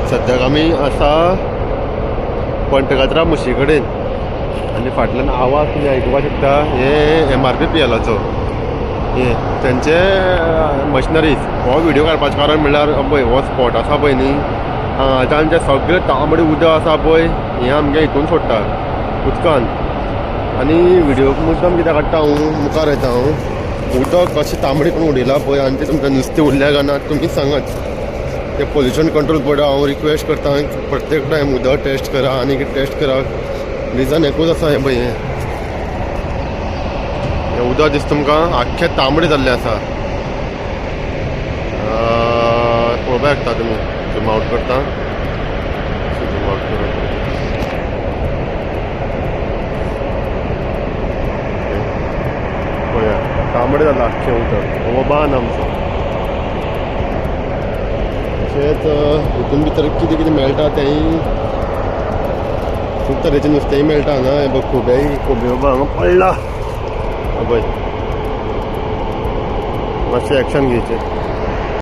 सद्याक आमी आसा पंटकात्रा मुशी कडेन आनी फाटल्यान आवाज तुमी आयकुपाक शकता. हे MRPPLाचो हे तेंचे मशिनरीज. हो व्हिडिओ काडपाचें कारण म्हणल्यार पळय हो स्पॉट आसा पळय न्ही, हांगाच्यान जें सगळें तांबडें उदक आसा पळय हें आमगें हितून सोडटा उदकान. आनी व्हिडिओ मुद्दम कित्याक काडटा हांव, मुखार येता हांव. उदक कशें तांबडें करून उडयलां पळय आनी तें तुमकां नुस्तें उरल्या काय ना तुमीच सांगात. ते पोल्युशन कंट्रोल बोर्डा हांव रिक्वेस्ट करता प्रत्येक टायम उदक टेस्ट करा आनी टेस्ट करा. रिजन एकूच आसा, हें पळय हें उदक दिसता तुमकां आख्खें तांबडें जाल्लें आसा. पळोवपाक शकता तुमी. झूम आवट करता, झूम आवट करून पळया तांबडें जालां आख्खें उदक. हो बांद आमचो. तशेंच हितून भितर कितें कितें मेळटा तेंय खूब तरेचें नुस्तेंय मेळटा हांगा. हे बघ खुबे खुबे हांगा पडला पळय, मातशें एक्शन घेवचें.